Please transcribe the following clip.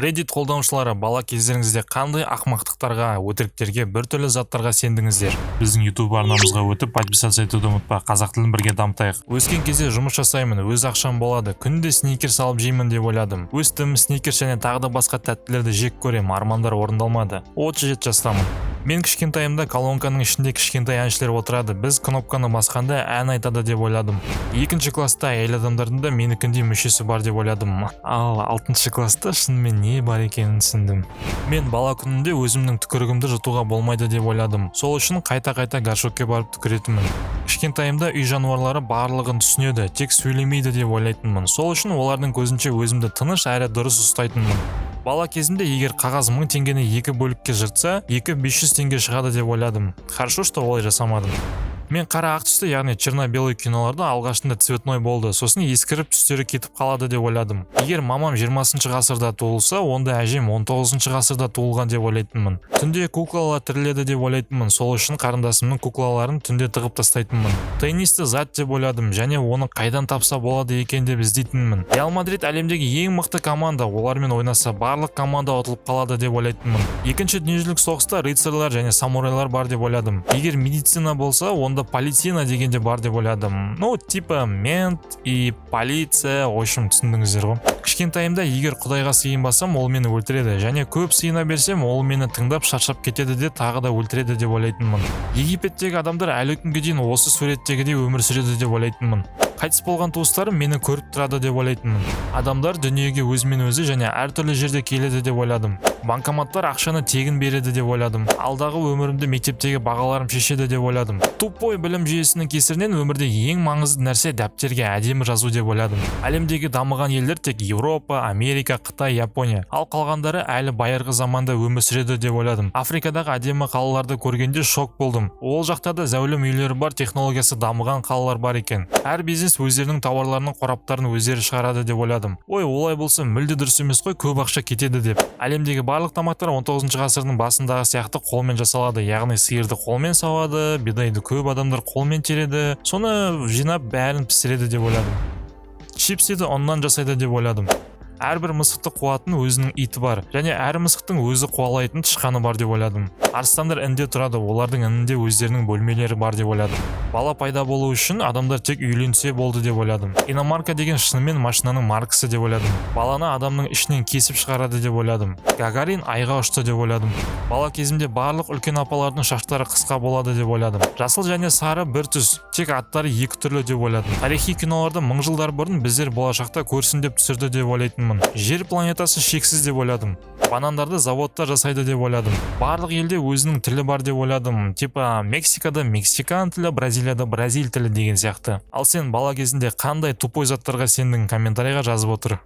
Reddit қолданушылары, бала кездеріңізде қандай ақымақтықтарға, өтіріктерге, біртүрлі заттарға сендіңіздер? Біздің YouTube арнамызға өтіп, подписаться етуді ұмытпа. Қазақ тілін бірге дамытайық. Өскен кезде жұмыс жасаймын, өз ақшам болады, күнде Сникерс алып жеймін деп ойладым. Өстім, Сникерс және тағы да басқа тәттілерді жек көрем. Армандар орындалмады. 37 жастамын. Мен кішкентайымда колонканың ішінде кішкентай әншілер отырады, біз кнопканы басқанда ән айтады деп ойладым. Екінші класста әйел адамдардың да менікіндей мүшесі бар деп ойладым. Ал алтыншы класста шынымен не бар екенін түсіндім. Мен бала күнімде өзімнің түкірігімді жұтуға болмайды деп ойладым. Сол үшін қайта-қайта горшокке барып түкіретінмін. Кішкентайымда үй жануарлары барлығын түсінеді, тек сөйлемейді деп ойлайтынмын. Сол үшін олардың көзінше өзімді тыныш әрі дұрыс ұстайтынмын. Бала кезімде егер қағаз 1000 теңгені екі бөлікке жыртса, екі 500 теңге шығады деп ойладым. Хорошо, что олай жасамадым. Мен қара ақ түсті, яғни черно-белый киноларда алғашында цветной болды, сосын ескіріп, түстері кетіп қалады деп ойладым. Егер мамам 20 ғасырда туылса, онда әжем 19 ғасырда туылған деп ойлайтынмын. Түнде куклалар тіріледі деп ойлайтынмын. Сол үшін қарындасымның куклаларын түнде тығып тастайтынмын. Теннисті зат деп ойладым және оны қайдан тапса болады екен деп іздейтінмін. Реал Мадрид әлемдегі ең мықты команда, олармен ойнаса, барлық команда ұтылып қалады деп ойлайтынмын. Екінші дүниежүзілік соғыста рыцарьлар және самурайлар бар деп ойладым. Егер медицина болса, онда полицина деген де бар деп ойладым. Ну, типа мент и полиция, в общем, түсіндіңіздер ғой. Кішкентайымда егер құдайға сыйынбасам, ол мені өлтіреді және көп сыйына берсем, ол мені тыңдап шаршап кетеді де, тағы да өлтіреді деп ойлайтынмын. Египеттегі адамдар әлі күнге дейін осы суреттегідей өмір сүреді деп ойлайтынмын. Қайтыс болған туыстарым мені көріп тұрады деп ойлайтынмын. Адамдар дүниеге өзімен өзі және әртүрлі жерде келеді деп ойладым. Банкоматтар ақшаны тегін береді деп ойладым. Алдағы өмірімді мектептегі бағаларым шешеді деп ойладым. Тупой білім жүйесінің кесірінен өмірде ең маңызды нәрсе дәптерге әдемі жазу деп ойладым. Әлемдегі дамыған елдер тек Еуропа, Америка, Қытай, Япония, ал қалғандары әлі байырғы заманда өмір сүреді деп ойладым. Африкадағы әдемі қалаларды көргенде шок болдым. Ол жақта да зәулім үйлері бар, технологиясы дамыған қалалар бар екен. Әр бизнес өздерінің тауарларының қораптарын өздері шығарады деп ойладым. Ой, олай болса, мүлде дұрыс емес қой, көп ақша кетеді деп. Әлемдегі барлық тамақтар 19 ғасырдың басындағы сияқты қолмен жасалады, яғни сиырды қолмен сауады, бидайды көп адамдар қолмен тереді, соны жинап, бәрін пісіреді деп ойладым. Чипсиді ұннан жасайды деп ойладым. Әрбір мысықты қуатын өзінің иті бар және әр мысықтың өзі қуалайтын тышқаны бар деп ойладым. Арыстандар інде тұрады, олардың інінде өздерінің бөлмелері бар деп ойладым. Бала пайда болу үшін адамдар тек үйленсе болды деп ойладым. Иномарка деген шынымен машинаның маркасы деп ойладым. Баланы адамның ішінен кесіп шығарады деп ойладым. Гагарин айға ұшты деп ойладым. Бала кезімде барлық үлкен апалардың шаштары қысқа болады деп ойладым. Жасыл және сары бір түс, тек аттары екі түрлі деп ойладым. Тарихи киноларды мың жылдар бұрын біздер болашақта көрсін деп түсірді деп ойлайтынмын. Жер планетасы шексіз деп ойладым. Банандарды заводта жасайды деп ойладым. Барлық елде өзінің тілі бар деп ойладым, типа Мексикада мексикан тілі, Бразилияда бразил тілі деген сияқты. Ал сен бала кезінде қандай тупой заттарға сендің? Комментарийға жазып отыр.